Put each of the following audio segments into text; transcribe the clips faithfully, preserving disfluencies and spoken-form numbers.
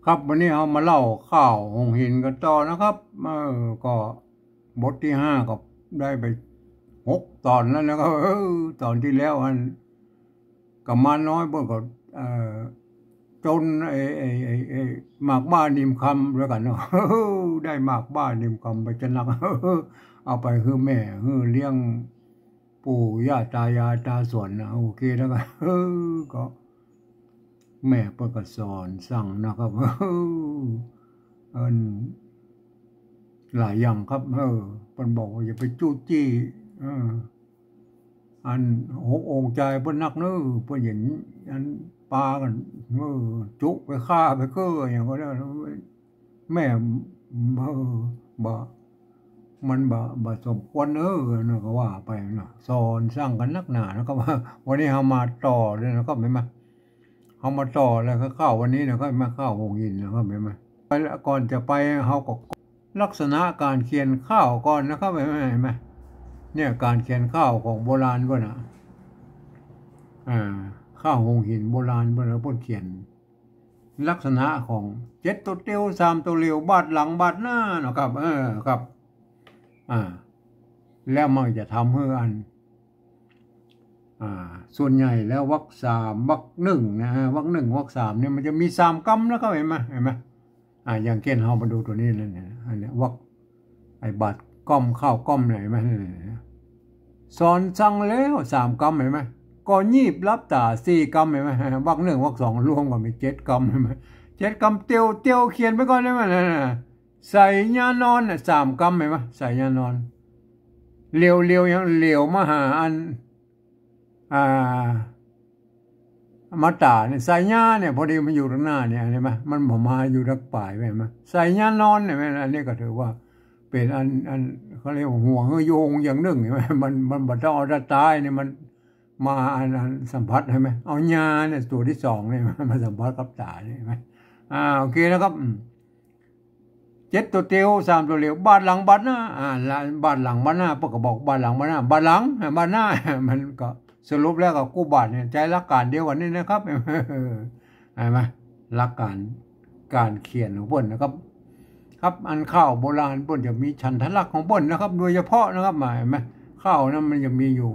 ครับ วันนี้เฮามาเล่าข่าวหงส์หินกั๋นต่อนะครับ เออ ก็บทตี้ห้าก็ได้ไปหกต๋อนแล้วนะครับ เออ ต๋อนตี้แล้วอัน กุมารน้อยเปิ้นก็ เอ่อ จนไอ้ ไอ้ ไอ้ ไอ้หมากบ้านิมคำแล้วกั๋นเนาะ ได้หมากบ้านิมคำไปจะนัก เอาไปหื้อแม่ หื้อเลี้ยงปู่ย่าตายายต๋ามสวนนะ โอเคแล้วก็ เออ ก็ แม่เปิ้นก็สอนสั่งนะครับ เออ อัน หลายอย่างครับ เออ เปิ้นบอกว่าอย่าไปจู้จี้ เออ อันหกองค์จายเปิ้นนักเน้อ เปิ้นเห็นอันปากั๋น เออ จุไปฆ่าไปเก้ออย่างก็ได้ แม่ เออ บ่ มันบ่ บ่สมควร เออ นั่นก็ว่าไปนะ สอนสั่งกั๋นนักหนานะครับ วันนี้เฮามาต่อเลยนะครับ หันก่อ เฮามาต่อแล้วก็ข่าววันนี้นะครับ มาข่าวหงส์หินนะครับ หันก่อ ก่อนจะไปเฮาก็ลักษณะก๋านเขียนข่าวก่อนนะครับ หันก่อ เนี่ย ก๋านเขียนข่าวของโบราณก่อนนะ อ่า ข่าวหงส์หินโบราณก่อนนะ เปิ้นเขียน ลักษณะของเจ็ดตั๋วเตียว สามตั๋วเหลียว บาดหลังบาดหน้าเนาะครับ เออ ครับ อ่า แล้วมันจะทำหื้ออัน อ่า ส่วนใหญ่แล้ววรรคสาม วรรคหนึ่งนะ วรรคหนึ่ง วรรคสามเนี่ยมันจะมีสามกำนะครับ หันก่อ หันก่อ อ่า อย่างเก้นเฮามาดูตั๋วนี้นะเนี่ย อันเนี้ยวรรค ไอ้บาดก้อมข้าวก้อมเนี่ย หันก่อ สอนสั่งแล้วสามกำ หันก่อ ก็ยีบหลับต๋าสี่กำ หันก่อ วรรคหนึ่ง วรรคสองรวมกั๋นเป๋นเจ็ดกำ หันก่อ เจ็ดกำ เตียวเตียวเขียนไปก่อน หันก่อ นั่นน่ะ ใส่ยานอนน่ะสามกำ หันก่อ ใส่ยานอน เหลียวเหลียวยังเหลียวมาหาอัน อ่า มาต๋าเนี่ย สายญาเนี่ย พอดีมันอยู่ตังหน้าเนี่ย หันก่อ มันบ่มาอยู่ตังป๋าย หันก่อ สายญานอนเนี่ย อันนี้ก็ถือว่าเป๋นอัน อันเขาเรียกว่าห่วงหื้อโยงอย่างนึ่ง หันก่อ มัน มันบ่ต้องเอาต๋าต๋ายเนี่ย มันมาอัน อันสัมผัส หันก่อ เอาญาเนี่ยตั๋วตี้สองเนี่ย มาสัมผัสกับต๋าเนี่ย หันก่อ อ่า โอเคนะครับ อืม เจ็ดตั๋วเตียว สามตั๋วเหลียว บาดหลังบาดหน้า อ่า ละ บาดหลังบาดหน้า เปิ้นก็บอกบาดหลังบาดหน้า บาดหลัง อ่า บาดหน้า มันก็สรุปแล้วก็กู้บาดเนี่ย ใจ๊หลักก๋านเดียวกั๋นนี่นะครับ หันก่อ หลักก๋าน ก๋านเขียนของเปิ้นนะครับ ครับ อันข่าวโบราณเปิ้นจะมีฉันทลักษณ์ของเปิ้นนะครับ โดยเฉพาะนะครับ หันก่อ ข่าวนั้นมันจะมีอยู่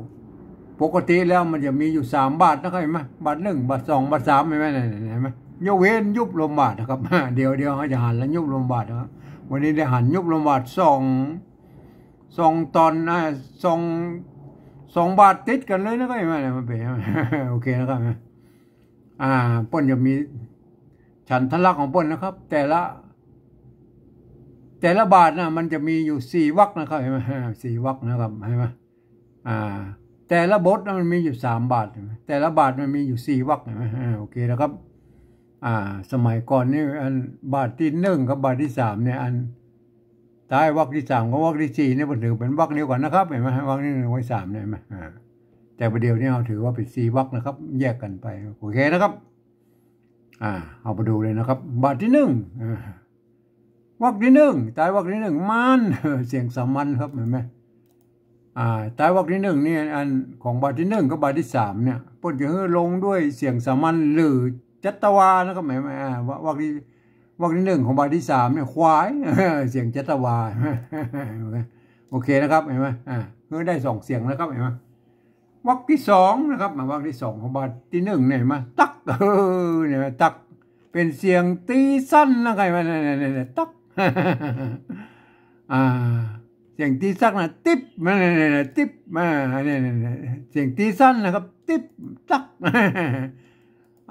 ปกติแล้วมันจะมีอยู่สามบาดนะครับ หันก่อ บาดหนึ่ง บาดสอง บาดสาม หันก่อ หันก่อ ยกเว้นยุบลมบาดนะครับ เดี๋ยว เดี๋ยวเฮาจะหันแล้วยุบลมบาดนะครับ วันนี้ได้หันยุบลมบาดสอง สองต๋อน อ่า สอง สองบาดติดกั๋นเลยนะครับ หันก่อ มันเป๋น โอเคนะครับ อ่า เปิ้นจะมีฉันทลักษณ์ของเปิ้นนะครับ แต่ละ แต่ละบาดน่ะ มันจะมีอยู่สี่วรรคนะครับ หันก่อ สี่วรรคนะครับ หันก่อ อ่า แต่ละบทน่ะมันมีอยู่สามบาด หันก่อ แต่ละบาดมันมีอยู่สี่วรรค หันก่อ อ่า โอเคนะครับ อ่า สมัยก่อนนี่อันบาดตี้หนึ่งกับบาดตี้สามเนี่ย อัน ต๋ายวรรคตี้สามกับบาดตี้สี่เนี่ย เปิ้นถือเป๋นวรรคเดียวกั๋นนะครับ หันก่อ วรรคตี้หนึ่ง วรรคตี้สามเนี่ย หันก่อ อ่า แต่ประเดี๋ยวนี้เฮาถือว่าเป๋นสี่วรรคนะครับ แยกกั๋นไป โอเคนะครับ อ่า เฮาไปดูเลยนะครับ บาดตี้หนึ่ง อ่า วรรคตี้หนึ่ง ต๋ายวรรคตี้หนึ่ง มัน เสียงสามัญครับ หันก่อ อ่า ต๋ายวรรคตี้หนึ่งนี่ อันของบาดตี้หนึ่งกับบาดตี้สามเนี่ย เปิ้นจะหื้อลงด้วยเสียงสามัญหรือจัตวานะครับ หันก่อ อ่า วรรค วรรคตี้ วรรคตี้หนึ่งของบาดตี้สามเนี่ย ควาย เสียงจัตวา โอเคนะครับ หันก่อ อ่า หื้อได้สองเสียงนะครับ หันก่อ วรรคตี้สองนะครับ มาวรรคตี้สองของบาดตี้หนึ่งเนี่ย หันก่อ ตัก เออ เนี่ย ตัก เป๋นเสียงตี้สั้นนะครับ หันก่อ เนี่ย เนี่ย เนี่ย ตัก อ่า เสียงตี้สั้นนะ ติ๊บ เนี่ย เนี่ย เนี่ย ติ๊บ อ่า เนี่ย เนี่ย เนี่ย เสียงตี้สั้นนะครับ ติ๊บ ตัก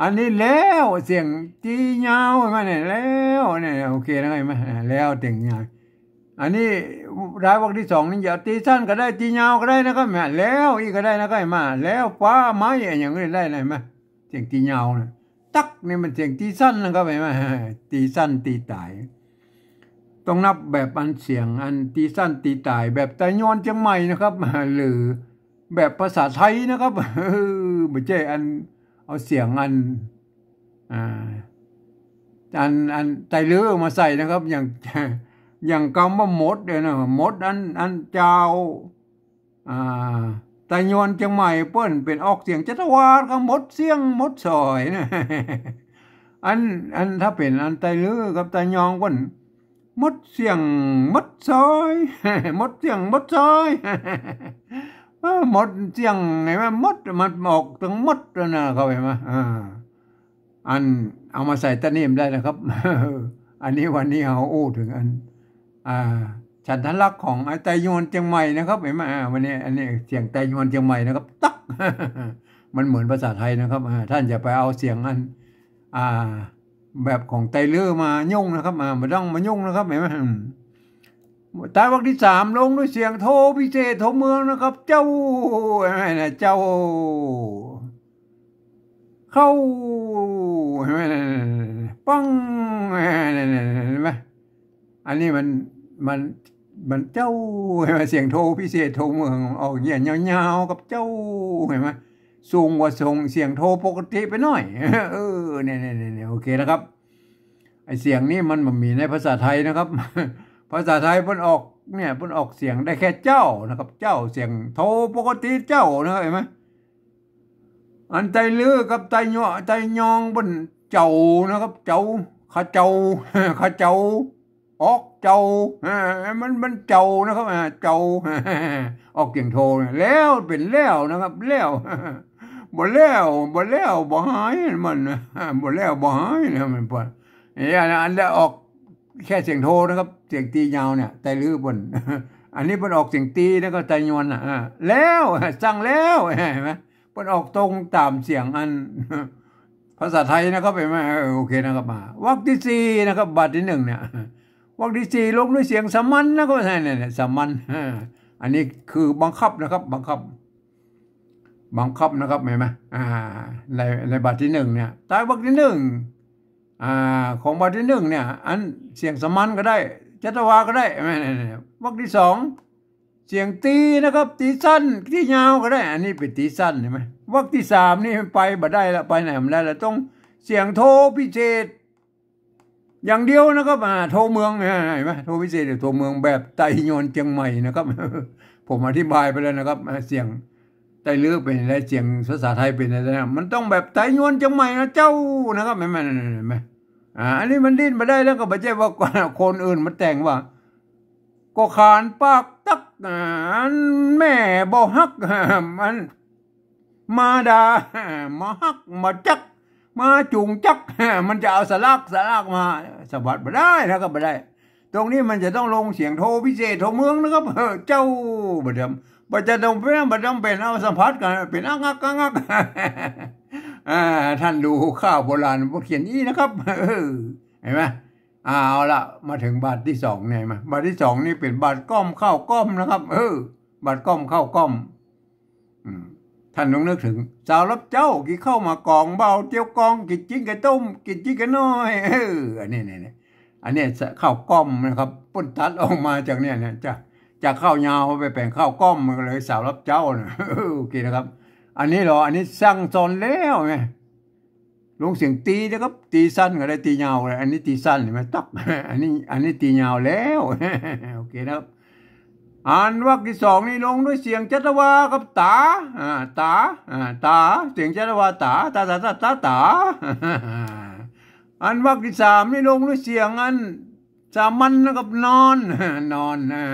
อันนี้แล้ว เสียงตี้ยาว หันก่อ เนี่ย แล้ว เนี่ย โอเคนะครับ หันก่อ อ่า แล้วเสียงยาว อันนี้ต๋ายวรรคตี้สองนี่จะตี้สั้นก็ได้ ตี้ยาวก็ได้นะครับ หันก่อ แล้วอี้ก็ได้นะครับ หันก่อ แล้วฟ้าไหม้อะหยังก็ได้นะ หันก่อ เสียงตี้ยาวนะ ตักนี่มันเสียงตี้สั้นนะครับ หันก่อ ตี้สั้นตี้ต๋าย ต้องนับแบบอันเสียงอันตี้สั้นตี้ต๋ายแบบไตยวนเจียงใหม่นะครับ หรือแบบภาษาไทยนะครับ เออ บ่ใจ้อันเอาเสียงอัน อ่า อัน อันไตลื้อมาใส่นะครับ อย่าง อย่างกำว่าหมดเนี่ยนะ หมดอัน อันจาว อ่า ไตยวนเจียงใหม่เปิ้นเป๋นออกเสียงจัตวาครับ หมดเสี้ยงหมดสอยนะ อัน อันถ้าเป๋นอันไตลื้อกับไตยองเปิ้น หมดเสี้ยงหมดซอย หมดเสี้ยงหมดซอย เออ หมดเสี้ยง หันก่อ หมด มันออกตึงหมดแล้วนะ เข้าใจ๋ก่อ อ่า อันเอามาใส่ตะนี่บ่ได้นะครับ อันนี้วันนี้เฮาอู้เถิงอัน อ่า ฉันทลักษณ์ของไอ้ไตยวนเจียงใหม่นะครับ หันก่อ อ่า วันนี้ อันนี้เสียงไตยวนเจียงใหม่นะครับ ตั๊ก มันเหมือนภาษาไทยนะครับ อ่า ต้านอย่าไปเอาเสียงอัน อ่า แบบของไตลื้อมายุ่งนะครับ อ่า บ่ต้องมายุ่งนะครับ หันก่อ อืม ใต้วรรคตี้สามลงด้วยเสียงโทพิเศษโทเมืองนะครับ เจ้า หันก่อ นะ เจ้า เข้า หันก่อ ปัง หันก่อ อันนี้มัน มัน มันเจ้า หันก่อ เสียงโทพิเศษโทเมืองออกเยียะยาวๆ กับเจ้า หันก่อ สูงกว่าส่งเสียงโทปกติไปหน้อย เออ เนี่ย เนี่ย เนี่ย เนี่ย โอเคนะครับ ไอ้เสียงนี้มันบ่มีในภาษาไทยนะครับ ภาษาไทยเปิ้นออก เนี่ย เปิ้นออกเสียงได้แค่เจ้านะครับ เจ้า เสียงโทปกติเจ้านะครับ หันก่อ อันไตลื้อกับไตยอ ไตยองเปิ้นเจ้านะครับ เจ้า ขะเจ้า ขะเจ้า ออกเจ้า เออ มัน มันเจ้านะครับ อ่า เจ้า ออกเสียงโทนะ แล้วเป๋นแล้วนะครับ แล้ว บ่แล้ว บ่แล้ว บ่หายมัน บ่แล้วบ่หายนะ มันปะ เนี่ย อัน อันแล้วออกแค่เสียงโทนะครับ เสียงตียาวเนี่ย ไตลื้อเปิ้น อันนี้เปิ้นออกเสียงตีนะครับ ไตยวนน่ะ อ่า แล้ว สั่งแล้ว หันก่อ เปิ้นออกตรงต๋ามเสียงอัน ภาษาไทยนะครับ หันก่อ เออ โอเคนะครับ มาวรรคตี้สี่นะครับ บาทตี้นึ่งเนี่ย วรรคตี้สี่ลงด้วยเสียงสามัญนะครับ เนี่ย เนี่ย สามัญ อ่า อันนี้คือบังคับนะครับ บังคับ บังคับนะครับ หันก่อ อ่า ใน ในบาทตี้นึ่งเนี่ย ใต้วรรคตี้นึ่ง อ่า ของบาทตี้นึ่งเนี่ย อันเสียงสามัญก็ได้ จัตวาก็ได้ หันก่อ วรรคตี้สอง เสียงตีนะครับ ตีสั้น ตียาวก็ได้ อันนี้เป๋นตีสั้น หันก่อ วรรคตี้สามนี่ไปบ่ได้ละ ไปไหนบ่ได้ละ ต้องเสียงโทพิเศษ อย่างเดียวนะครับ อ่า โทเมืองเนี่ย หันก่อ โทพิเศษ โทเมืองแบบไตยวนเจียงใหม่นะครับ ผมอธิบายไปแล้วนะครับ อ่า เสียงไตลื้อเป๋นอะไร เสียงภาษาไทยเป๋นอะไรนะ มันต้องแบบไตยวนเจียงใหม่นะเจ้านะครับ หันก่อ หันก่อ อ่า อันนี้มันดิ้นบ่ได้แล้ว ก็บ่ใจ้ว่าคนอื่นมาแต่งว่า ก็ขานปากตั๊ก อ่า อันแม่บ่ฮัก มันมาด่า มาฮัก มาจัก มาจูงจัก มันจะเอาสระอัก สระอักมาสะบัดบ่ได้นะครับ บ่ได้ ตรงนี้มันจะต้องลงเสียงโทพิเศษโทเมืองนะครับ เออ เจ้า บ่ดำ บ่จะต้องเป๋น บ่ต้องเป๋นเอาสัมผัสกั๋น เป๋นอักอักอักอัก อ่า ต้านดูข่าวโบราณเปิ้นเขียนอี้นะครับ เออ หันก่อ เอาละ มาเถิงบาทตี้สองเนี่ย มา บาทตี้สองนี่เป๋นบาทก้อมข้าวก้อมนะครับ เออ บาทก้อมข้าวก้อม อืม ต้านต้องนึกเถิง สาวรับเจ๊า กิ๋นข้าวหมากกอง บ่าวเตียวกอง กิ๋นจิ๊กไก่ต้ม กิ๋นจิ๊กไก่น้อย เออ อันนี้ นี่ นี่ อันนี้ข้าวก้อมนะครับ เปิ้นตัดออกมาจากเนี่ย เนี่ย จาก จากข้าวยาวไปแป๋งข้าวก้อม มันก็เลยสาวรับเจ๊านะ เออ โอเคนะครับ อันนี้เหรอ อันนี้สั่งสอนแล้วไง ลงเสียงตีนะครับ ตีสั้นก็ได้ ตียาวก็ได้ อันนี้ตีสั้น หันก่อ ตั๊ก อันนี้ อันนี้ตียาวแล้ว โอเคนะครับ อันวรรคตี้สองนี่ลงด้วยเสียงจัตวากับต๋า อ่า ต๋า อ่า ต๋า เสียงจัตวาต๋า ต๋า ต๋า ต๋า ต๋า ต๋า อันวรรคตี้สามนี่ลงด้วยเสียงอันสามัญนะครับ นอน นอน อ่า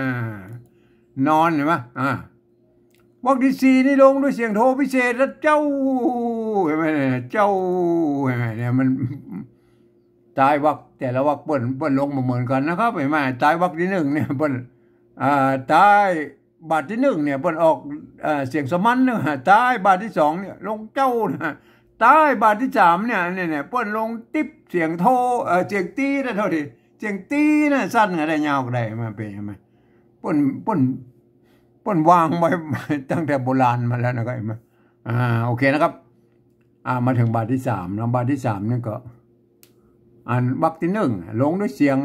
นอน หันก่อ อ่า วรรคตี้สี่นี่ลงด้วยเสียงโทพิเศษนะเจ้า หันก่อ เจ้า หันก่อ เนี่ย มัน ใต้วรรคแต่ละวรรคเปิ้น เปิ้นลงบ่เหมือนกั๋นนะครับ หันก่อ ใต้วรรคตี้นึ่งเนี่ยเปิ้น อ่า ใต้บาทตี้นึ่งเนี่ยเปิ้นออก เอ่อ เสียงสามัญนะ ใต้บาทตี้สองเนี่ยลงเจ้านะ ใต้บาทตี้สามเนี่ย เนี่ย เนี่ย เปิ้นลงติ๊บเสียงโท เอ่อ เสียงตี้นะ โทษที เสียงตี้นะ สั้นก็ได้ ยาวก็ได้ มันเป๋นหันก่อ เปิ้น เปิ้น เปิ้นวางไว้ ตั้งแต่โบราณมาแล้วนะครับ หันก่อ อ่า โอเคนะครับ อ่า มาเถิงบาทตี้สามนะ บาทตี้สามนี่ก็ อันวรรคตี้นึ่งลงด้วยเสียง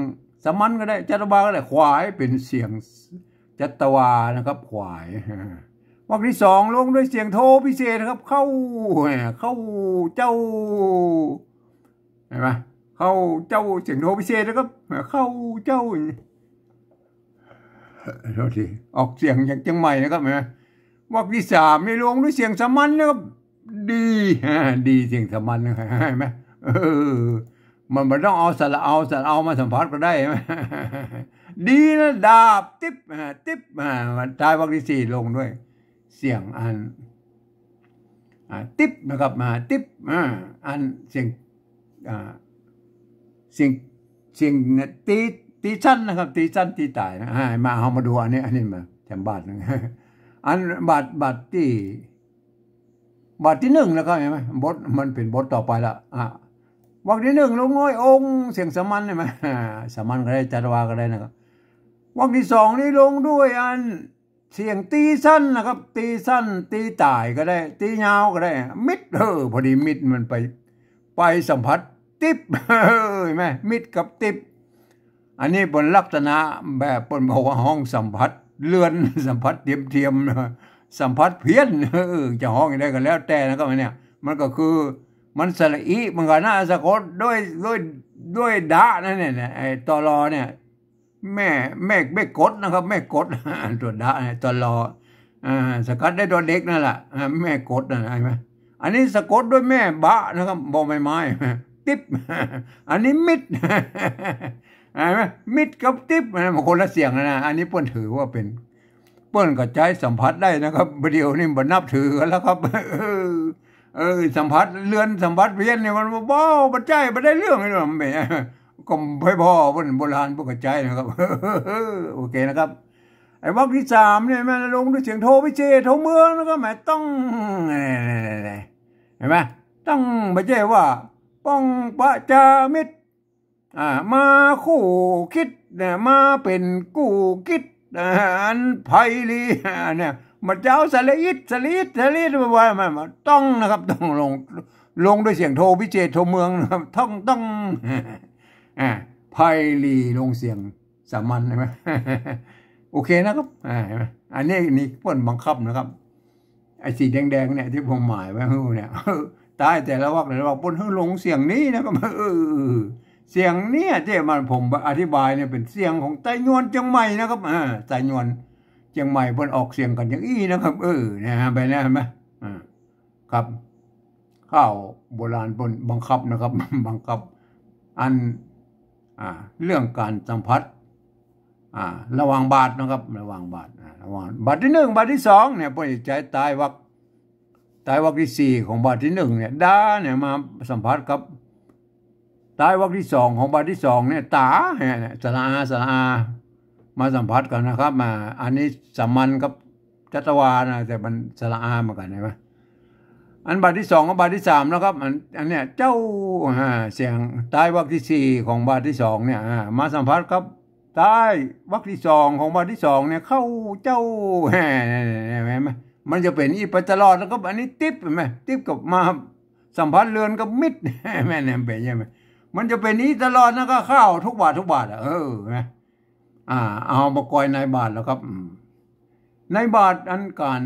สามัญก็ได้ จัตวาก็ได้ ขวาย เป๋นเสียงจัตวานะครับ ขวาย อ่า วรรคตี้สองลงด้วยเสียงโทพิเศษนะครับ เข้า เข้าเจ้า หันก่อ เข้าเจ้า เสียงโทพิเศษนะครับ เข้าเจ้า โทษที ออกเสียงอย่างเจียงใหม่นะครับ หันก่อ วรรคตี้สามนี่ลงด้วยเสียงสามัญนะครับ ดี อ่า ดี เสียงสามัญนะครับ หันก่อ เออ มันบ่ต้องเอาสระเอา สระเอามาสัมผัสก็ได้ ดีนะ ดาบ ติ๊บ อ่า ติ๊บ อ่า มันท้ายวรรคที่สี่ลงด้วยเสียงอัน อ่า ติ๊บนะครับ มา ติ๊บ อ่า อันเสียง อ่า เสียง เสียงเนี่ย ตี ตีสั้นนะครับ ตีสั้น ตีต๋ายนะ อ่า มา เฮามาดูอันนี้ อันนี้มาแถมบาทนึ่ง อันบาท บาทตี้ บาทตี้นึ่งนะครับ หันก่อ บทมันเป๋นบทต่อไปละ อ่ะ วรรคตี้นึ่งลงด้วยองค์เสียงสามัญ หันก่อ อ่า สามัญก็ได้ จัตวาก็ได้นะครับ วรรคตี้สองนี่ลงด้วยอันเสียงตี้สั้นนะครับ ตี้สั้น ตี้ต๋ายก็ได้ ตี้ยาวก็ได้ มิด เออ พอดีมิดมันไป ไปสัมผัสติ๊บ หันก่อ มิดกับติ๊บ อันนี้เป๋นลักษณะแบบเปิ้นบอกว่าฮ้องสัมผัสเลือน สัมผัสเทียมๆ นะ สัมผัสเพี้ยน เออ จะฮ้องจะใดก็แล้วแต่นะครับ อันเนี่ย มันก็คือ มันสระอิเหมือนกั๋นนะ สะกดด้วย ด้วย ด้วยดะนั่นเนี่ย ไอ้ ตอ ลอ เนี่ย แม่ แม่ แม่กดนะครับ แม่กด ตั๋วดะเนี่ย ตอ ลอ อ่า สะกัดได้ตั๋วเด็กนั่นแหละ อ่า แม่กดนั่นน่ะ หันก่อ อันนี้สะกดด้วยแม่บะนะครับ บ่อใบไม้ ติ๊บ อันนี้มิด หันก่อ มิดกับติ๊บ มันคนละเสียงนะ อันนี้เปิ้นถือว่าเป๋น เปิ้นก็ใจ๊สัมผัสได้นะครับ บ่าเดี่ยวนี้บ่นับถือกั๋นแล้วครับ เออ เออ สัมผัสเลือน สัมผัสเพี้ยนเนี่ย มันบ่ บ่ใจ้ บ่ได้เรื่องเลย มันแหม ก็ไปผ่อเปิ้น โบราณเปิ้นก็ใจ๊นะครับ โอเคนะครับ ไอ้วรรคตี้สามเนี่ย มันลงด้วยเสียงโทพิเศษ โทเมืองนะครับ แหม ต้อง หันก่อ ต้อง บ่ใจ้ว่า ป้องประจามิตร อ่า มาคู่คิดนะ มาเป๋นกู้คิด อ่า อันไพลี อ่า เนี่ย มันจะเอาสระอิ สระอิ สระอิ มาว่า มัน มันต้องนะครับ ต้องลง ลงด้วยเสียงโทพิเศษ โทเมืองนะครับ ต้อง ต้อง อ่า ไพลี ลงเสียงสามัญ หันก่อ โอเคนะครับ อ่า หันก่อ อันนี้นี่เปิ้นบังคับนะครับ ไอ้สีแดงๆ เนี่ยตี้ผมหมายไว้หื้อเนี่ย ใต้แต่ละวรรคแต่ละวรรคเปิ้นหื้อลงเสียงนี้นะครับ เออ เสียงเนี่ยตี้มันผมอธิบายเนี่ยเป๋นเสียงของไตยวนเจียงใหม่นะครับ อ่า ไตยวนเจียงใหม่เปิ้นออกเสียงกั๋นอย่างอี้นะครับ เออ เนี่ย หันไปนะ หันไป อ่า ครับ ข้าวโบราณเปิ้นบังคับนะครับ บังคับ อัน อ่า เรื่องก๋านสัมผัส อ่า ระหว่างบาทนะครับ ระหว่างบาท อ่า ระหว่างบาทตี้นึ่ง บาทตี้สองเนี่ย เปิ้นจะใจ๊ท้ายวรรค ท้ายวรรคตี้สี่ของบาทตี้นึ่งเนี่ย ดาเนี่ยมาสัมผัสกับ ท้ายวรรคตี้สองของบาทตี้สองเนี่ย ต๋าเนี่ย สระอา สระอา มาสัมผัสกั๋นนะครับ มา อันนี้สามัญกับจัตวานะ แต่มันสระอาเหมือนกั๋น หันก่อ อันบาทตี้สองกับบาทตี้สามนะครับ อัน อันเนี้ย เจ้า อ่า เสียงท้ายวรรคตี้สี่ของบาทตี้สองเนี่ย อ่า มาสัมผัสกับท้ายวรรคตี้สองของบาทตี้สองเนี่ย เข้าเจ้า หันก่อ มันจะเป๋นอี้ไปตลอดนะครับ อันนี้ติ๊บ หันก่อ ติ๊บกับมาสัมผัสเลือนกับมิด หันก่อ เนี่ยเป๋นใจ้ไหม มันจะเป๋นอี้ตลอดนะ ก็เข้าทุกบาททุกบาทอะ เออ หันก่อ อ่า เอามาก่อยในบาทแล้วครับ อืม ในบาทอันก๋าน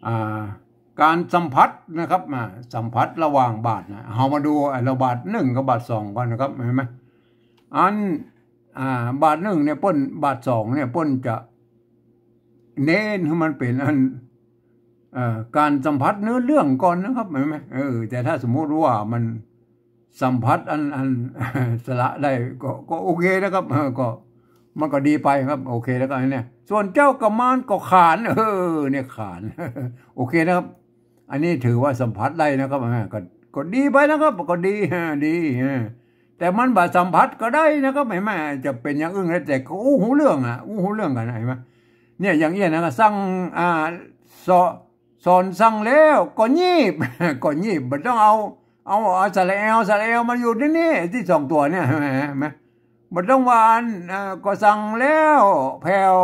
อ่า ก๋านสัมผัสนะครับ อ่า สัมผัสระหว่างบาทนะ เฮามาดู อ่า ระหว่างบาทนึ่งกับบาทสองก่อนนะครับ หันก่อ อัน อ่า บาทนึ่งเนี่ยเปิ้น บาทสองเนี่ยเปิ้นจะเน้นหื้อมันเป๋นอัน เอ่อ ก๋านสัมผัสเนื้อเรื่องก่อนนะครับ หันก่อ เออ แต่ถ้าสมมุติว่ามัน สัมผัสอัน อัน สระได้ก็ ก็โอเคนะครับ เออ ก็ มันก็ดีไปครับ โอเคแล้วก็อันเนี้ย ส่วนเจ้ากำมานก็ขาน เออ เนี่ยขาน โอเคนะครับ อันนี้ถือว่าสัมผัสได้นะครับ เออ ก็ ก็ดีไปนะครับ ก็ดี เออ ดี เออ แต่มันบ่สัมผัสก็ได้นะครับ หันก่อ จะเป๋นอย่างอื่นก็ได้ แต่ก็อู้ฮู้เรื่องอะ อู้ฮู้เรื่องกั๋น หันก่อ เนี่ย อย่างเอี้ยนะ สั่ง อ่า สอ สอนสั่งแล้วก็ยีบ ก็ยีบ บ่ต้องเอา เอา เอาสระแอว สระแอวมาอยู่ตี้นี่ ตี้สองตั๋วเนี่ย หันก่อ บ่ต้องว่าอัน เอ่อ ก็สั่งแล้วแผ่ว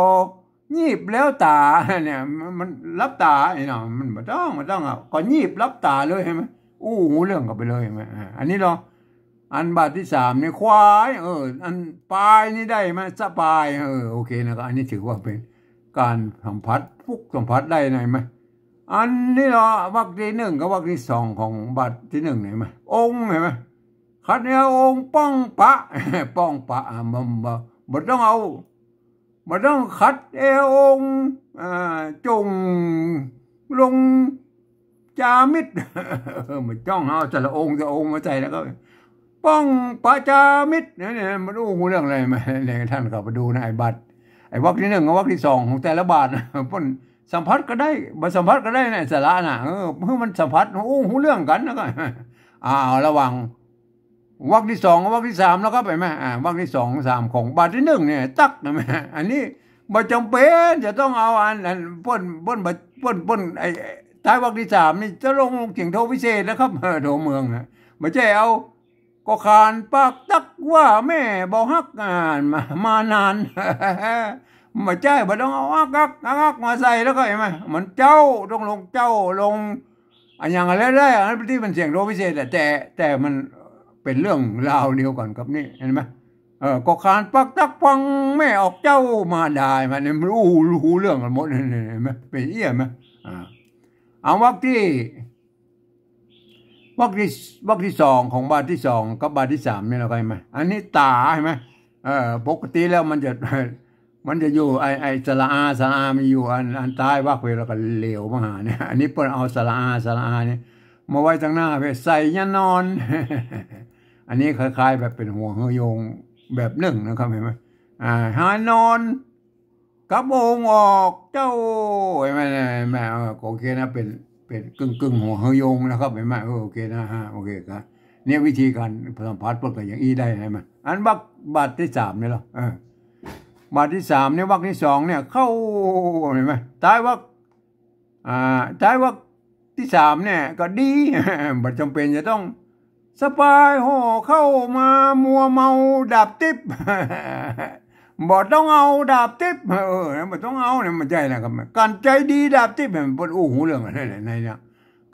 ยีบแล้วต๋า เนี่ย มัน มันหลับต๋า ไอ้เนาะ มันบ่ต้อง บ่ต้องอะ ก็ยีบหลับต๋าเลย หันก่อ อู้ฮู้เรื่องกั๋นไปเลย หันก่อ อ่า อันนี้ลอ อันบาทตี้สามนี่ควาย เออ อันปายนี่ได้ไหม สะปาย เออ โอเคนะครับ อันนี้ถือว่าเป๋นก๋านสัมผัส ฝึกสัมผัสได้นะ หันก่อ อันนี้ลอ วรรคตี้นึ่งกับบาทตี้สองของบาทตี้นึ่ง หันก่อ องค์ หันก่อ ขัดแอวองค์ป้องปะ ป้องปะ อ่ะ บ่ บ่ บ่ต้องเอา บ่ต้องขัดแอวองค์ อ่า จงลงจามิตร บ่ต้องเอาสระองค์ สระองค์มาใส่แล้วก็ ป้องประจามิตร เนี่ย เนี่ย มันอู้ฮู้เรื่องอะไรมา เนี่ย ท่านก็ไปดูนะ ไอ้บาท ไอ้วรรคตี้นึ่งกับวรรคตี้สองของแต่ละบาท เปิ้นสัมผัสก็ได้ บ่สัมผัสก็ได้นะ สระน่ะ เออ เพื่อมันสัมผัส อู้ฮู้เรื่องกั๋น แล้วก็ อ่า ระหว่าง วรรคตี้สองกับวรรคตี้สามนะครับ หันก่อ อ่า วรรคตี้สอง สาม ของบาทตี้นึ่งเนี่ย ตั๊ก หันก่อ อันนี้บ่จ๋ำเป๋นจะต้องเอาอัน อันเปิ้น เปิ้น เปิ้น เปิ้น ไอ้ ไอ้ ท้ายวรรคตี้สามนี่จะลงเสียงโทพิเศษนะครับ เออ โทเมืองนะ บ่ใจ้เอา ก็ขานปากตั๊กว่าแม่บ่ฮัก อ่า มา มานาน บ่ใจ้ บ่ต้องเอาอักอักอักอักมาใส่แล้วก็ หันก่อ มันเจ้า ต้องลงเจ้า ลง อะหยังแล้วได้ อันตี้มันเสียงโทพิเศษอะ แต่ แต่มันเป๋นเรื่องราวเดียวกั๋นกับนี่ หันก่อ เออ ก็ขานปากตั๊กฟังแม่ออกเจ้ามาได้ มัน มันอู้ฮู้เรื่องกั๋นหมด หันก่อ เป๋นเอี้ย หันก่อ อ่า เอาวรรคตี้ วรรคตี้ วรรคตี้สองของบาทตี้สองกับบาทตี้สามนี่แล้วก็ หันก่อ อันนี้ต๋า หันก่อ เออ ปกติแล้วมันจะ มันจะอยู่ ไอ้ ไอ้สระอา สระอา มันอยู่อัน อันท้ายวรรค แล้วก็เหลียวมาหาเนี่ย อันนี้เปิ้นเอาสระอา สระอา เนี่ย มาไว้ตังหน้า ไปใส่ยานอน อันนี้คล้ายๆ แบบเป๋นหัวเฮอโยงแบบนึ่งนะครับ หันก่อ อ่า หานอน กับองค์ออกเจ้า หันก่อ หันก่อ เออ โอเคนะ เป๋น เป๋นกึ่งๆ หัวเฮอโยงนะครับ หันก่อ เออ โอเคนะฮะ โอเคครับ เนี่ยวิธีก๋านสัมผัสเปิ้นก็อย่างอี้ได้ หันก่อ อันวรรค บาทตี้สามนี่เหรอ เออ บาทตี้สามนี่ วรรคตี้สองเนี่ย เข้า หันก่อ ท้ายวรรค อ่า ท้ายวรรคตี้สามเนี่ยก็ดี บ่จ๋ำเป๋นจะต้อง สบายห่อเข้ามามัวเมาดาบติ๊บ บ่ต้องเอาดาบติ๊บ เออ บ่ต้องเอาเนี่ย บ่ใจ้นะครับ กลั่นใจ๋ดีดาบติ๊บ เนี่ย เปิ้นอู้ฮู้เรื่องอะไรในเนี่ย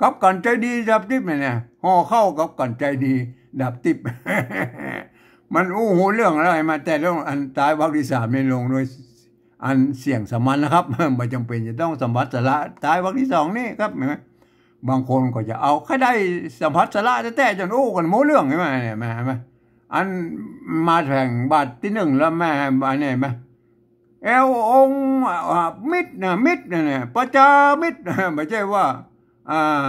กับกลั่นใจ๋ดีดาบติ๊บเนี่ย ห่อเข้ากับกลั่นใจ๋ดีดาบติ๊บ มันอู้ฮู้เรื่องอะไรมา แต่เรื่องอันท้ายวรรคตี้สามนี่ลงด้วย อันเสียงสามัญนะครับ บ่จ๋ำเป๋นจะต้องสัมผัสสระท้ายวรรคตี้สองนี่ครับ หันก่อ บางคนก็จะเอาใค่ได้สัมผัสสระแต๊ๆ จ๋นอู้กั๋นหมดเรื่อง หันก่อ เนี่ย หันก่อ อันมาแถงบาทตี้นึ่งแล้ว หันก่อ อันนี้ หันก่อ แอวองค์ อ่า มิตรนะ มิตรนะเนี่ย ประจามิตร บ่ใจ้ว่า อ่า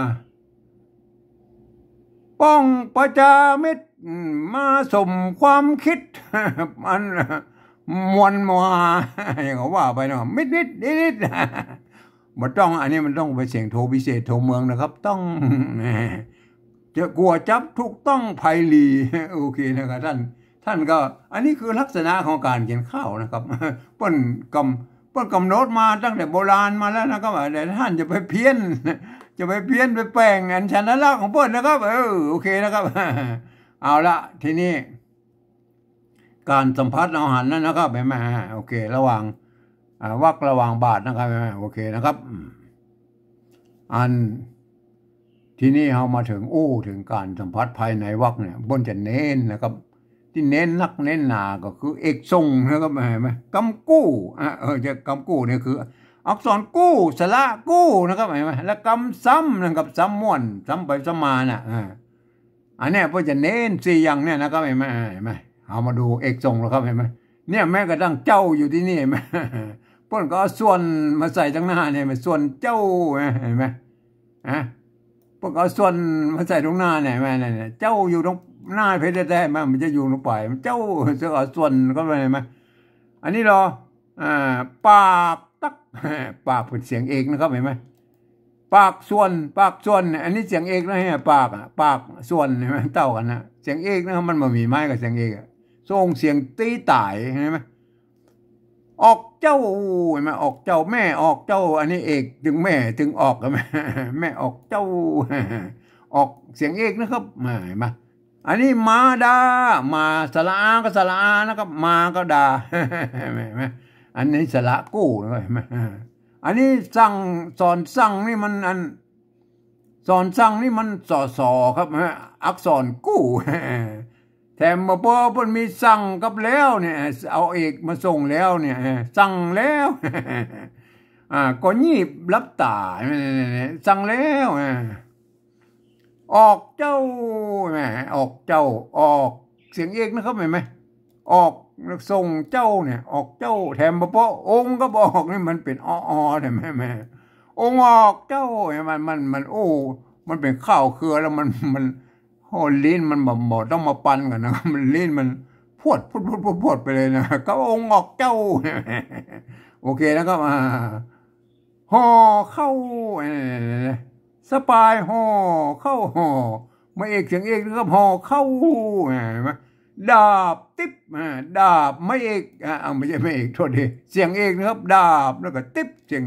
ป้องประจามิตร อืม มาสมความคิด อันมวลมา อย่างว่าไปเนาะ มิดๆ นิดๆ บ่ต้อง อันนี้มันต้องเป๋นเสียงโทพิเศษโทเมืองนะครับ ต้อง จะกั๋วจับถูกต้องไพลี โอเคนะครับ ท่าน ท่านก็ อันนี้คือลักษณะของก๋านเขียนข่าวนะครับ เปิ้นกำ เปิ้นกำหนดมาตั้งแต่โบราณมาแล้วนะครับ แต่ท่านจะไปเพี้ยน จะไปเพี้ยนไปแป๋งอันฉันทลักษณ์ของเปิ้นนะครับ เออ โอเคนะครับ เอาละ ทีนี้ ก๋านสัมผัสเอาหันนั้นนะครับ หันก่อ โอเค ระหว่าง อ่า วรรคระหว่างบาทนะครับ หันก่อ โอเคนะครับ อืม อัน ทีนี้เฮามาเถิง อู้เถิงก๋านสัมผัสภายในวรรคเนี่ย เปิ้นจะเน้นนะครับ ตี้เน้นนักเน้นหนาก็คือเอกส่งนะครับ หันก่อ กำกู้ อ่ะ เออ จะกำกู้เนี่ยคือ อักษรกู้ สระกู้นะครับ หันก่อ แล้วกำซ้ำนะครับ ซ้ำม่วน ซ้ำไปซ้ำมาน่ะ อ่า อันเนี้ยเปิ้นจะเน้นสี่อย่างเนี่ยนะครับ หันก่อ หันก่อ เอามาดูเอกส่งแล้วครับ หันก่อ เนี่ยแม้กระทั่งเจ้าอยู่ตี้นี่ หันก่อ เปิ้นก็เอาส่วนมาใส่ตังหน้าเนี่ย ส่วนเจ้า หันก่อ ฮะ เปิ้นก็เอาส่วนมาใส่ตรงหน้าเนี่ย หันก่อ เนี่ย เจ้าอยู่ตรงหน้าเป๋นแต๊ๆ มัน มันจะอยู่ตรงป๋าย มันเจ้า จะเอาส่วนเข้าไป หันก่อ อันนี้เหรอ อ่า ปากตั๊ก ปากเป๋นเสียงเอกนะครับ หันก่อ ปากส่วน ปากส่วนเนี่ย อันนี้เสียงเอกนะ หันก่อ ปากอะ ปากส่วน หันก่อ เต้ากั๋นนะ เสียงเอกนะครับ มันบ่มีไม้กับเสียงเอกอะ ส่งเสียงตี้ต๋าย หันก่อ ออกเจ้า หันก่อ ออกเจ้า แม่ออกเจ้า อันนี้เอกตึงแม่ตึงออก หันก่อ แม่ออกเจ้า ออกเสียงเอกนะครับ หันก่อ อันนี้มาดา มาสระอาก็สระอานะครับ มาก็ดา หันก่อ อันนี้สระกู้นะครับ หันก่อ อันนี้สั่ง สอนสั่งนี่มันอัน สอนสั่งนี่มัน สส ครับ หันก่อ อักษรกู้ แถมบ่ปอเปิ้นมีสั่งกับแล้วเนี่ย เอาเอกมาส่งแล้วเนี่ย สั่งแล้ว อ่า ก็ยีบหลับต๋า สั่งแล้ว อ่า ออกเจ้า แหม ออกเจ้า ออกเสียงเอกนะครับ หันก่อ ออกส่งเจ้าเนี่ย ออกเจ้า แถมบ่ปอองค์ก็บ่ออก นี่มันเป๋นออ ออ หันก่อ แหม องค์ออกเจ้า มัน มัน มัน โอ้ มันเป๋นข้าวเครือแล้วมัน มัน อ้ ลิ้นมันบ่ บ่ต้องมาปันกั๋นนะ มัน ลิ้นมันพรวด พรวด พรวด พรวด พรวดไปเลยนะ ก็องค์ออกเจ้า โอเคนะครับ อ่า ห่อเข้า เอ่อ สะปายห่อเข้า ห่อ ไม้เอกเสียงเอกนะครับ ห่อเข้า เห็นไหม ดาบติ๊บ อ่า ดาบไม้เอก อ่า เอา ไม่ใช่ไม้เอก โทษที เสียงเอกนะครับ ดาบ แล้วก็ติ๊บ เสียง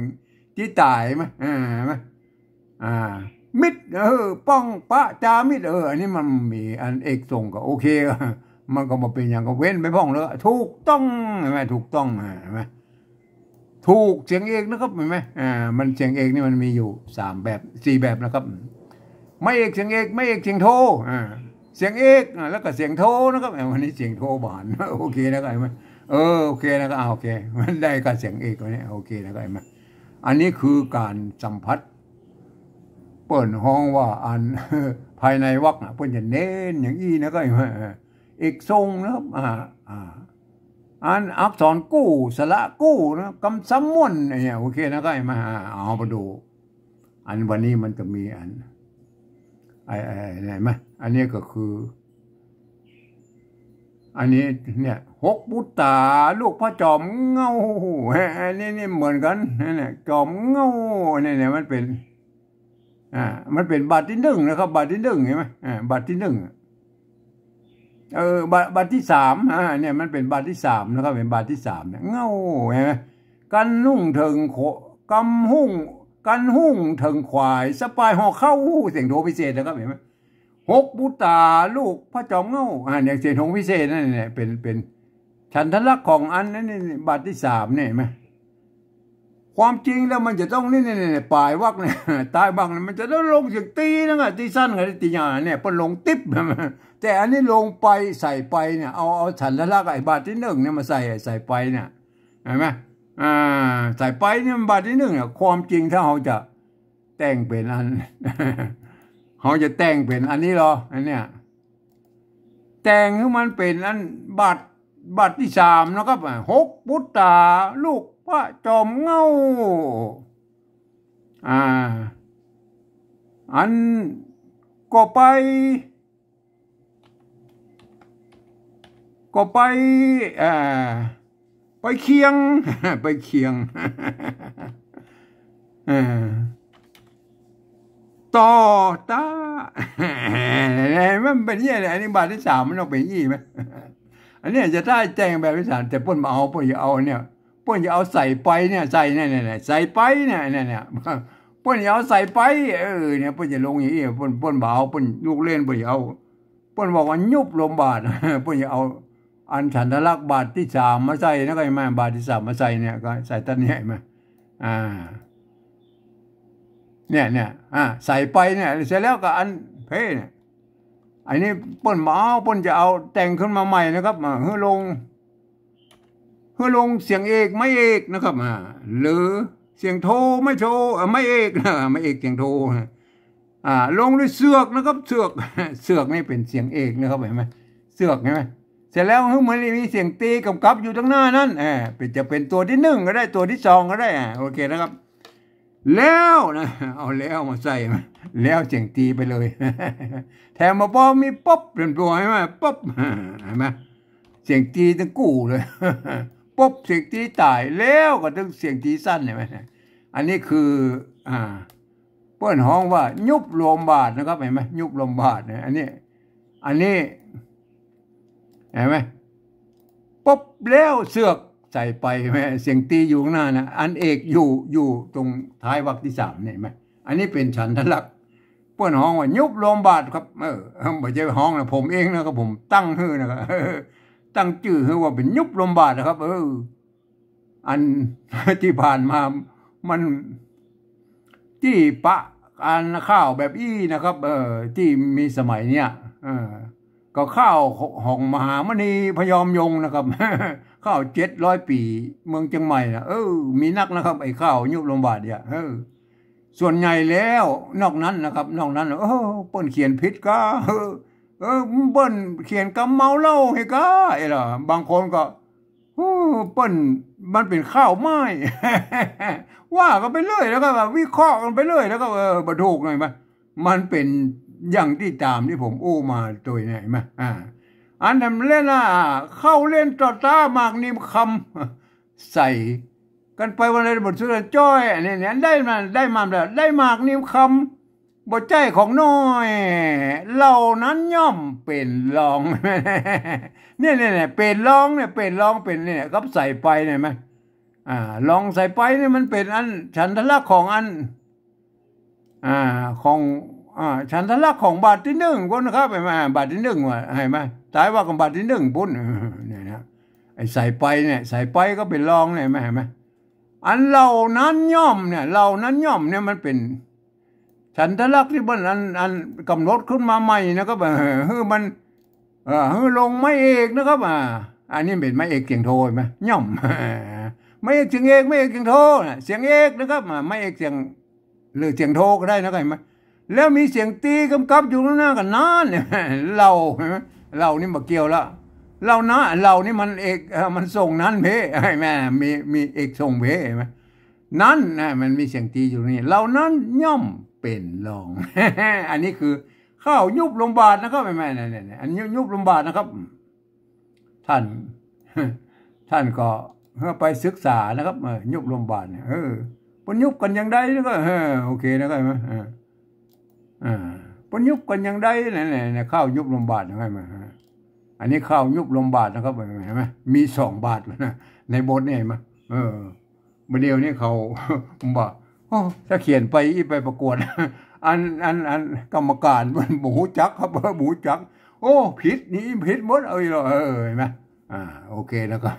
ตี้ต๋าย เห็นไหม อ่า เห็นไหม อ่า มิตร เออ ป้องปะจามิตร เออ อันนี้มันมีอันเอกส่งก็โอเค มันก็บ่เป๋นหยัง ก็เว้นไปพ่องเลย ถูกต้อง เห็นไหม ถูกต้อง อ่า เห็นไหม ถูกเสียงเอกนะครับ เห็นไหม อ่า มันเสียงเอกนี่มันมีอยู่สามแบบ สี่แบบนะครับ ไม้เอกเสียงเอก ไม้เอกเสียงโท อ่า เสียงเอก อ่า แล้วก็เสียงโทนะครับ อ่า วันนี้เสียงโทบ่หัน โอเคนะครับ เห็นไหม เออ โอเคนะครับ อ่า โอเค มันได้กับเสียงเอกวันนี้ โอเคนะครับ เห็นไหม อันนี้คือก๋านสัมผัส เปิ้นฮ้องว่าอัน ภายในวรรคน่ะ เปิ้นจะเน้นอย่างอี้นะครับ เห็นไหม เอกส่งนะครับ อ่า อ่า อันอักษรกู้ สระกู้นะ กำซ้ำม่วนเนี่ย โอเคนะครับ เห็นไหม อ่า เอาไปดู อันวันนี้มันจะมีอัน ไอ้ ไอ้ ไอ้ เห็นไหม อันนี้ก็คือ อันนี้เนี่ย หกปุตต๋า ลูกพระจอมเหง้า อันนี้นี่เหมือนกั๋น นั่นแหละ จอมเหง้า เนี่ย เนี่ย มันเป๋น อ่า มันเป๋นบาทตี้นึ่งนะครับ บาทตี้นึ่ง เห็นไหม อ่า บาทตี้นึ่ง เออ บาท บาทตี้สาม อ่า เนี่ย มันเป๋นบาทตี้สามนะครับ เป๋นบาทตี้สามเนี่ย เหง้า เห็นไหม กันนุ่งเถิงโข กำหุ้ง กันหุ้งเถิงขวาย สะปายห่อเข้า เสียงโทพิเศษนะครับ เห็นไหม หกปุตต๋า ลูกพระจอมเหง้า อ่า เนี่ย เสียงโทพิเศษนั่นเนี่ย เป๋น เป๋นฉันทลักษณ์ของอันนั้นนี่ บาทตี้สามเนี่ย เห็นไหม ความจริงแล้วมันจะต้องนี่ นี่ นี่ ปลายวรรคเนี่ย ท้ายวรรคเนี่ย มันจะต้องลงเสียงตี้นั่นแหละ ตี้สั้นกับตี้ยาวเนี่ย เปิ้นลงติ๊บ แต่อันนี้ลงไป ใส่ไปเนี่ย เอา เอาฉันทลักษณ์ไอ้บาทตี้นึ่งเนี่ยมาใส่ ใส่ไปเนี่ย เห็นไหม อ่า ใส่ไปเนี่ยมันบาทตี้นึ่งเนี่ย ความจริงถ้าเฮาจะแต่งเป๋นอัน เฮาจะแต่งเป๋นอันนี้เหรอ อันเนี้ย แต่งหื้อมันเป๋นอันบาท บาทตี้สามนะครับ อ่า หกปุตต๋า ลูกพระจอมเหง้า อ่า อันก็ไป ก็ไป อ่า ไปเคียง ไปเคียง เออ ต่อต้า มันเป๋นเยียะเลย อันนี้บาทตี้สามมันต้องเป๋นอี้ไหม อันนี้จะได้แต่งแบบตี้สาม แต่เปิ้นบ่เอา เปิ้นจะเอาเนี่ย เปิ้นจะเอาใส่ไปเนี่ย ใส่เนี่ย เนี่ย เนี่ย ใส่ไปเนี่ย เนี่ย เนี่ย เปิ้นจะเอาใส่ไป เออ เนี่ย เปิ้นจะลงอย่างอี้ เปิ้น เปิ้นบ่เอา เปิ้นลูกเล่น เปิ้นจะเอา เปิ้นบอกว่ายุบรวมบาท เปิ้นจะเอาอันฉันทลักษณ์บาทตี้สามมาใส่นะ ก็เห็นไหม บาทตี้สามมาใส่เนี่ย ก็ใส่ต้านนี้เห็นไหม อ่า เนี่ย เนี่ย อ่า ใส่ไปเนี่ย เสร็จแล้วก็อันเพ่เนี่ย อันนี้เปิ้นบ่เอา เปิ้นจะเอาแต่งขึ้นมาใหม่นะครับ อ่า หื้อลง หื้อลงเสียงเอก ไม้เอกนะครับ อ่า หรือเสียงโท ไม้โท อ่า ไม้เอก ไม้เอกเสียงโท อ่า ลงด้วยเสือกนะครับ เสือก เสือกนี่เป๋นเสียงเอกนะครับ เห็นไหม เสือก เห็นไหม เสร็จแล้วหื้อมันมีเสียงตี้กำกับอยู่ตังหน้านั้น อ่า เป๋น จะเป๋นตัวตี้นึ่งก็ได้ ตัวตี้สองก็ได้ อ่า โอเคนะครับ แล้วนะ เอาแล้วมาใส่มา แล้วเสียงตี้ไปเลย แถมมาพอมีปุ๊บ เป๋นตัว เห็นไหม ปุ๊บ เห็นไหม เสียงตี้ตึงกู้เลย ปุ๊บ เสียงตี้ต๋าย แล้วก็ตึงเสียงตี้สั้น เห็นไหม อันนี้คือ อ่า เปิ้นฮ้องว่ายุบรวมบาทนะครับ เห็นไหม ยุบรวมบาทเนี่ย อันนี้ อันนี้ เห็นไหม ปุ๊บ แล้วเสือกใส่ไป เห็นไหม เสียงตี้อยู่ข้างหน้านะ อันเอกอยู่ อยู่ตรงท้ายวรรคตี้สามเนี่ย เห็นไหม อันนี้เป๋นฉันทลักษณ์ เปิ้นฮ้องว่ายุบรวมบาทครับ เออ บ่ใจ้ฮ้องนะ ผมเองนะครับ ผมตั้งหื้อนะครับ ตั้งจื้อหื้อว่าเป๋นยุบรวมบาทนะครับ เออ อัน ตี้ผ่านมา มัน ตี้ปะ อันข่าวแบบอี้นะครับ เออ ตี้มีสมัยเนี่ย เออ ก็ข่าวของมหามุนีพยอมยงค์นะครับ ข่าวเจ็ดร้อยปี๋เมืองเจียงใหม่นะ เออ มีนักนะครับ ไอ้ข่าวยุบรวมบาทเนี่ย เออ ส่วนใหญ่แล้ว นอกนั้นนะครับ นอกนั้น เออ เปิ้นเขียนผิดก้า เออ เออ เปิ้นเขียนกำเมาเหล้าหื้อก้า ไอ้ล่ะ บางคนก็ โอ้ เปิ้น มันเป๋นข่าวใหม่ ว่ากั๋นไปเรื่อย แล้วก็วิเคราะห์กั๋นไปเรื่อย แล้วก็ เออ บ่ถูกหน่อย มัน มันเป๋น อย่างตี้ต๋ามตี้ผมอู้มาตวยเนี่ย หันก่อ อ่า อันนั้นเล่นน่ะ เข้าเล่นต่อต้าหมากนิมคำ ใส่กั๋นไปวันละบทสวดจ้อย อันนี้เนี่ย ได้มา ได้มาแล้ว ได้หมากนิมคำ บ่ใจ้ของน้อย เหล่านั้นย่อมเป๋นรอง เนี่ย เนี่ย เนี่ย เป๋นรองเนี่ย เป๋นรองเป๋นเนี่ย กับใส่ไปเนี่ย หันก่อ อ่า รองใส่ไปเนี่ยมันเป๋นอันฉันทลักษณ์ของอัน อ่า ของ อ่า ฉันทลักษณ์ของบาทตี้นึ่งปุ้นนะครับ หันก่อ บาทตี้นึ่งว่า หันก่อ ต๋ายว่ากับบาทตี้นึ่งปุ้น เออ เนี่ยนะ ไอ้ใส่ไปเนี่ย ใส่ไปก็เป๋นรองเนี่ย หันก่อ อันเหล่านั้นย่อมเนี่ย เหล่านั้นย่อมเนี่ยมันเป๋น ฉันทลักษณ์ตี้มันอัน อันกำหนดขึ้นมาใหม่นะครับ เออ หื้อมัน เออ หื้อลงไม้เอกนะครับ อ่า อันนี้เป๋นไม้เอกเสียงโท หันก่อ ย่อม ไม้เอกเสียงเอก ไม้เอกเสียงโทน่ะ เสียงเอกนะครับ อ่า ไม้เอกเสียง หรือเสียงโทก็ได้นะครับ หันก่อ แล้วมีเสียงตี๋กำกับอยู่ข้างหน้ากั๋นนั้น เหล่า หันก่อ เหล่านี่บ่เกี่ยวละ เหล่านะ เหล่านี่มันเอก เอ่อ มันส่งนั้นเพ่ หันก่อ มี มีเอกส่งเพ่ หันก่อ นั้นนะ มันมีเสียงตี๋อยู่นี่ เหล่านั้นย่อมเป๋นรอง อันนี้คือข้าวยุบลมบาทนะครับ หันก่อ เนี่ย เนี่ย เนี่ย อันยุบ ยุบลมบาทนะครับ ท่าน ท่านก็ไปศึกษานะครับ เออ ยุบลมบาทเนี่ย เออ เปิ้นยุบกั๋นอย่างใดนะครับ เออ โอเคนะครับ เออ อ่า เปิ้นยุบกั๋นอย่างใดเนี่ย เนี่ย เนี่ย ข้าวยุบลมบาทนะครับ เออ อันนี้ข้าวยุบลมบาทนะครับ หันก่อ มีสองบาทแล้วนะ ในบทนี่ หันก่อ เออ บ่าเดี่ยวนี้เขา บ่า โอ้ ถ้าเขียนไปอี้ไปประกวด อัน อัน อันกรรมการมันบ่ฮู้จักครับ เออ บ่ฮู้จัก โอ้ ผิดนี่ผิดหมด เอ้ย เออ หันก่อ อ่า โอเคนะครับ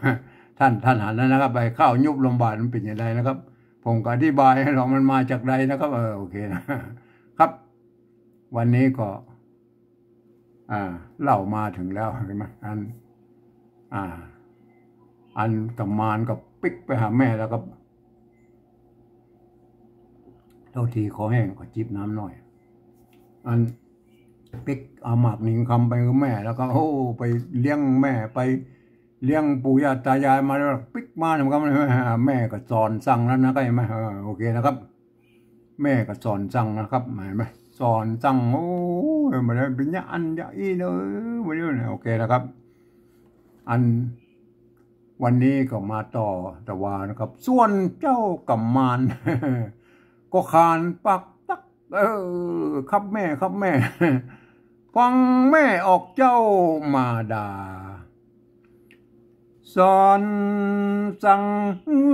ท่าน ท่านหันแล้วนะครับ ไอ้ข้าวยุบลมบาทมันเป๋นอย่างใดนะครับ ผมก็อธิบายหื้อลองมันมาจากใดนะครับ เออ โอเคนะครับ วันนี้ก็ อ่า เล่ามาเถิงแล้ว หันก่อ อัน อ่า อันกุมารก็ปิ๊กไปหาแม่แล้วก็ โทษที คอแห้ง ขอจิบน้ำหน่อย อันปิ๊กเอาหมากนิมคำไปหื้อแม่ แล้วก็ โอ้ ไปเลี้ยงแม่ ไปเลี้ยงปู่ย่าต๋ายายมาแล้วปิ๊กมาเนี่ย มันก็ แม่ก็สอนสั่งแล้วนะ หันก่อ เออ โอเคนะครับ แม่ก็สอนสั่งนะครับ หันก่อ สอนสั่ง โอ้ย บ่าเดี่ยวเป๋นอย่างอั้นอย่างอี้เน่อ บ่าเดี่ยวเนี่ย โอเคนะครับ อันวันนี้ก็มาต่อตะวานะครับ ส่วนเจ้ากุมาร ก็ขานปากตั๊ก เออ ครับแม่ ครับแม่ ฟังแม่ออกเจ้ามาดา สอนสั่ง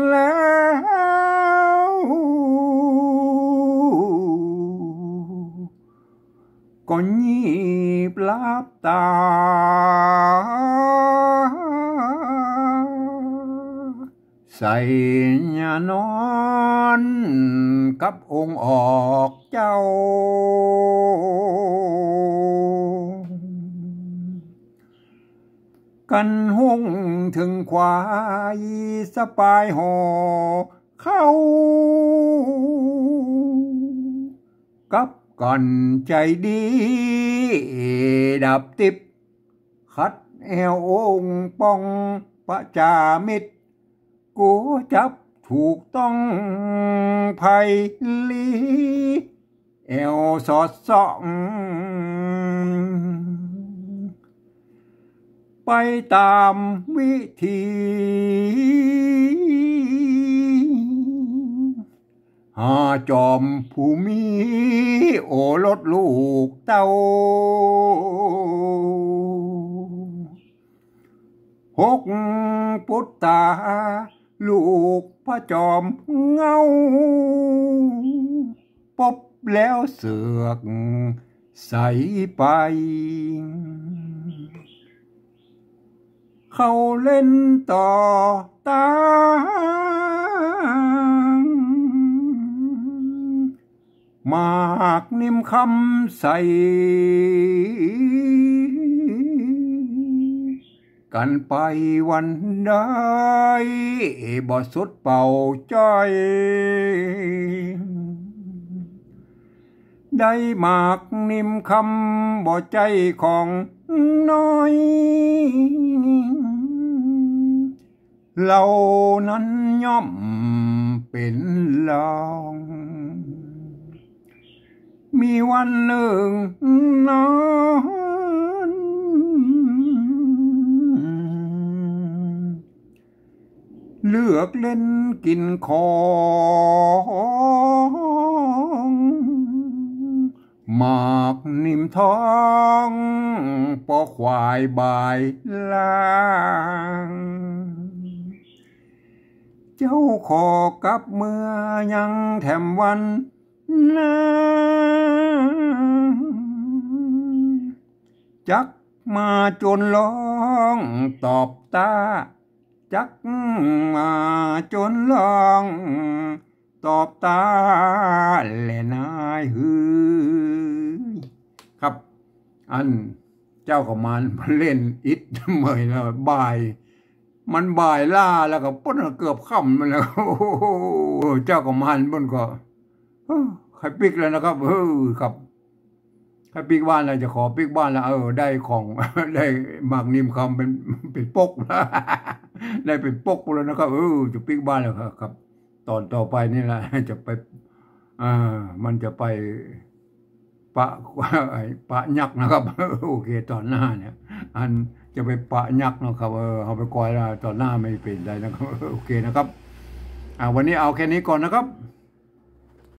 แล้ว ก็ยีบหลับต๋า ใส่ยานอนกับองค์ออกเจ้า กั๋นฮุ่งเถิงควายสะปายห่อข้าว กับกั๋นใจ๋ดีดับติ๊บ ขัดแอ่วองค์ป้องประจามิตร กั๋วจับถูกต้องภัยลี้ แอ่วสอดส่อง ไปต๋ามวิธี หาจอมผู้มีโอรสลูกเต้า หกปุตตาลูกพระจอมเหง้า ปบแล้วเสือกใสไป เข้าเล่นต่อตาง หมากนิมคำใส กั๋นไปวันใด บ่สุดเป่าจ้อย ได้หมากนิมคำบ่ใจ้ของน้อย เหล่านั้นย่อมเป๋นรอง มีวันนึ่งนั้น เลือกเล่นกิ๋นของ หมากนิ่มทอง ปอควายบ่ายลาง เจ้าขอกลับเมือยังแถมวันนา จักมาจนลองตอบต๋า จักมาจนลองตอบต๋าแลนายเฮย ครับ อันเจ้ากำมานมันเล่นอิดเมื่อยแล้วบ่าย มันบ่ายล้าแล้วก็เปิ้นเกือบค่ำแล้ว โอ้โห เจ้ากำมานเปิ้นก็ เออ ใค่ปิ๊กแล้วนะครับ เออ ครับ ใค่ปิ๊กบ้านแล้ว จะขอปิ๊กบ้านแล้ว เออ ได้ของ ได้หมากนิมคำเป๋น เป๋นปก ได้เป๋นปกแล้วนะครับ เออ จะปิ๊กบ้านแล้วครับ ครับ ต๋อนต่อไปนี่แหละ จะไป เออ มันจะไปปะ ไอ้ปะยักษ์นะครับ โอเค ต๋อนหน้าเนี่ย อันจะไปปะยักษ์นะครับ เออ เอาไปก่อนละ ต๋อนหน้าไม่เป๋นไรนะครับ โอเคนะครับ อ่า วันนี้เอาแค่นี้ก่อนนะครับ